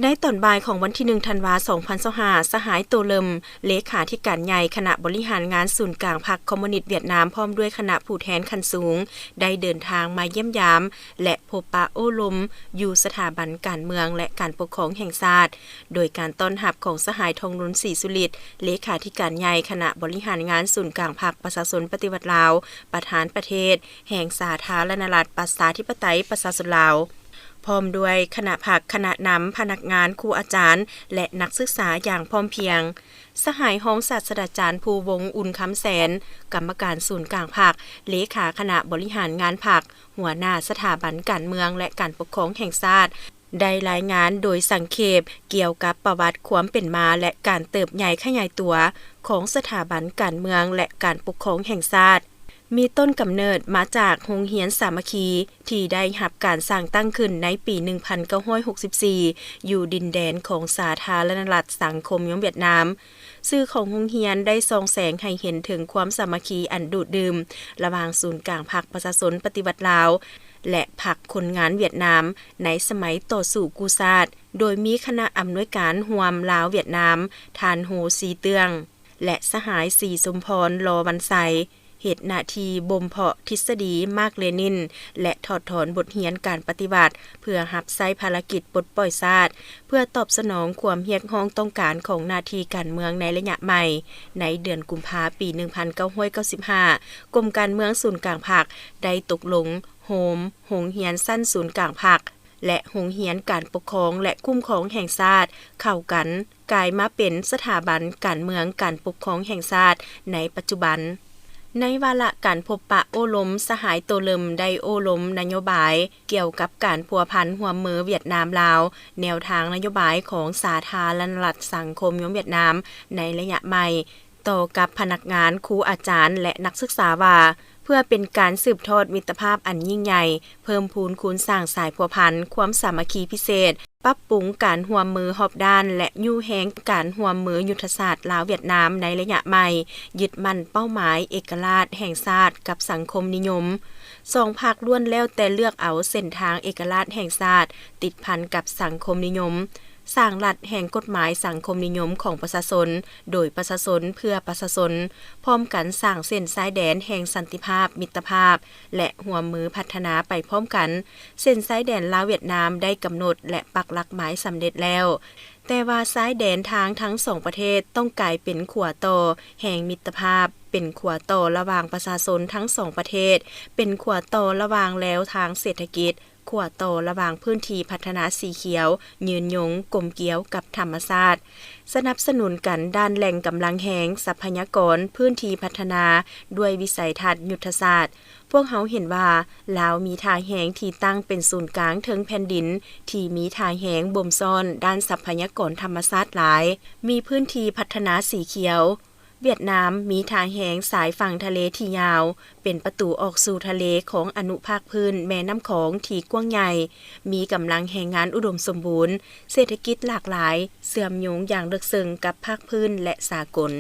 ໃນຕອນບ່າຍຂອງວັນທີໜຶ່ງ ທັນວາ ສອງພັນຊາວຫ້າ ສະຫາຍ ໂຕເລິມ ເລຂາທິການໃຫຍ່ຄະນະບໍລິຫານງານສູນກາງພັກຄອມມູນິດຫວຽດນາມ ພ້ອມດ້ວຍຄະນະຜູ້ແທນຂັ້ນສູງ ໄດ້ເດີນທາງມາຢ້ຽມຢາມ ແລະ ພົບປະໂອ້ລົມຢູ່ສະຖາບັນການເມືອງ ແລະ ການປົກຄອງແຫ່ງຊາດ ໂດຍການຕ້ອນຮັບຂອງສະຫາຍ ທອງລຸນ ສີສຸລິດ ເລຂາທິການໃຫຍ່ຄະນະບໍລິຫານງານສູນກາງພັກປະຊາຊົນປະຕິວັດລາວ, ປະທານປະເທດແຫ່ງສາທາລະນະລັດ ປະຊາທິປະໄຕ ປະຊາຊົນລາວ ພ້ອມດ້ວຍຄະນະພັກ, ຄະນະນຳ, ພະນັກງານ, ຄູອາຈານ ແລະ ນັກສຶກສາຢ່າງພ້ອມພຽງ. ສະຫາຍຮອງສາດສະດາຈານ ພູວົງ ອຸ່ນຄຳແສນ, ກຳມະການສູນກາງພັກ, ເລຂາຄະນະບໍລິຫານງານພັກ, ຫົວໜ້າສະຖາບັນການເມືອງ ແລະ ການປົກຄອງແຫ່ງຊາດ ໄດ້ລາຍງານໂດຍສັງເຂບກ່ຽວກັບປະຫວັດຄວາມເປັນມາ ແລະ ການເຕີບໃຫຍ່ຂະຫຍາຍຕົວຂອງສະຖາບັນການເມືອງ ແລະ ການປົກຄອງແຫ່ງຊາດ. ມີຕົ້ນກຳເນີດມາຈາກໂຮງຮຽນສາມັກຄີ ທີ່ໄດ້ຮັບການສ້າງຕັ້ງຂຶ້ນໃນປີໜຶ່ງພັນເກົ້າຮ້ອຍຫົກສິບສີ່ ຢູ່ດິນແດນຂອງສາທາລະນະລັດສັງຄົມນິຍົມຫວຽດນາມ. ຊື່ຂອງໂຮງຮຽນໄດ້ສ່ອງແສງໃຫ້ເຫັນເຖິງຄວາມສາມັກຄີອັນດູດດື່ມ ລະຫວ່າງສູນກາງພັກປະຊາຊົນປະຕິວັດລາວ ແລະ ພັກຄົນງານຫວຽດນາມ ໃນສະໄໝຕໍ່ສູ້ກູ້ຊາດ, ໂດຍມີຄະນະອຳນວຍການຮ່ວມລາວຫວຽດນາມ ທ່ານ ໂຮ ຊີເຕື້ອງ ແລະ ສະຫາຍ ສີສົມພອນ ລໍວັນໄຊ ເຮັດໜ້າທີ່ບົ່ມເພາະທິດສະດີມາກເລນິນ ແລະ ຖອດຖອນບົດຮຽນການປະຕິວັດ ເພື່ອຮັບໃຊ້ພາລະກິດປົດປ່ອຍຊາດ, ເພື່ອຕອບສະໜອງຄວາມຮຽກຮ້ອງຕ້ອງການຂອງໜ້າທີ່ການເມືອງໃນໄລຍະໃໝ່. ໃນເດືອນກຸມພາ ປີໜຶ່ງພັນເກົ້າຮ້ອຍເກົ້າສິບຫ້າ ກົມການເມືອງສູນກາງພັກໄດ້ຕົກລົງໂຮມໂຮງຮຽນຊັ້ນສູນກາງພັກ ແລະ ໂຮງຮຽນການປົກຄອງ ແລະ ຄຸ້ມຄອງແຫ່ງຊາດເຂົ້າກັນ ກາຍມາເປັນສະຖາບັນການເມືອງການປົກຄອງແຫ່ງຊາດໃນປັດຈຸບັນ. ໃນວາລະການພົບປະໂອ້ລົມ, ສະຫາຍ ໂຕເລິມ ໄດ້ໂອ້ລົມນະໂຍບາຍກ່ຽວກັບການພົວພັນຮ່ວມມືຫວຽດນາມ-ລາວ, ແນວທາງນະໂຍບາຍຂອງສາທາລະນະລັດສັງຄົມນິຍົມຫວຽດນາມໃນໄລຍະໃໝ່, ຕໍ່ກັບພະນັກງານ, ຄູອາຈານ ແລະ ນັກສຶກສາວ່າ ເພື່ອເປັນການສືບທອດມິດຕະພາບອັນຍິ່ງໃຫຍ່, ເພີ່ມພູນຄູນສ້າງສາຍພົວພັນ, ຄວາມສາມັກຄີພິເສດ, ປັບປຸງການຮ່ວມມືຮອບດ້ານ ແລະ ຍູ້ແຮງການຮ່ວມມືຍຸດທະສາດລາວ-ຫວຽດນາມໃນໄລຍະໃໝ່, ຍຶດໝັ້ນເປົ້າໝາຍເອກະລາດແຫ່ງຊາດກັບສັງຄົມນິຍົມ. ສອງພັກລ້ວນແລ້ວແຕ່ເລືອກເອົາເສັ້ນທາງເອກະລາດແຫ່ງຊາດ ຕິດພັນກັບສັງຄົມນິຍົມ, ສ້າງລັດແຫ່ງກົດໝາຍສັງຄົມນິຍົມຂອງປະຊາຊົນ, ໂດຍປະຊາຊົນ, ເພື່ອປະຊາຊົນ, ພ້ອມກັນສ້າງເສັ້ນຊາຍແດນແຫ່ງສັນຕິພາບ, ມິດຕະພາບ ແລະ ຮ່ວມມືພັດທະນາໄປພ້ອມກັນ. ເສັ້ນຊາຍແດນລາວ-ຫວຽດນາມໄດ້ກຳນົດ ແລະ ປັກຫຼັກໝາຍສຳເລັດແລ້ວ, ແຕ່ວ່າຊາຍແດນທາງທັງສອງປະເທດຕ້ອງກາຍເປັນຂົວຕໍ່ແຫ່ງມິດຕະພາບ, ເປັນຂົວຕໍ່ລະຫວ່າງປະຊາຊົນທັງສອງປະເທດ, ເປັນຂົວຕໍ່ລະຫວ່າງແລວທາງເສດຖະກິດ, ຂົວຕໍ່ລະຫວ່າງພື້ນທີ່ພັດທະນາສີຂຽວ, ຍືນຍົງ, ກົມກຽວກັບທຳມະຊາດ, ສະໜັບສະໜູນກັນດ້ານແຫຼ່ງກຳລັງແຮງ, ຊັບພະຍາກອນ, ພື້ນທີ່ພັດທະນາ ດ້ວຍວິໄສທັດຍຸດທະສາດ. ພວກເຮົາເຫັນວ່າ ລາວມີທ່າແຮງທີ່ຕັ້ງເປັນສູນກາງເທິງແຜ່ນດິນ ທີ່ມີທ່າແຮງບົ່ມຊ້ອນດ້ານຊັບພະຍາກອນທຳມະຊາດຫຼາຍ, ມີພື້ນທີ່ພັດທະນາສີຂຽວ. ຫວຽດນາມມີທ່າແຮງຊາຍຝັ່ງທະເລທີ່ຍາວ, ເປັນປະຕູອອກສູ່ທະເລຂອງອະນຸພາກພື້ນແມ່ນ້ຳຂອງທີ່ກວ້າງໃຫຍ່, ມີກຳລັງແຮງງານອຸດົມສົມບູນ, ເສດຖະກິດຫຼາກຫຼາຍ, ເຊື່ອມໂຍງຢ່າງເລິກເຊິ່ງກັບພາກພື້ນ ແລະ ສາກົນ.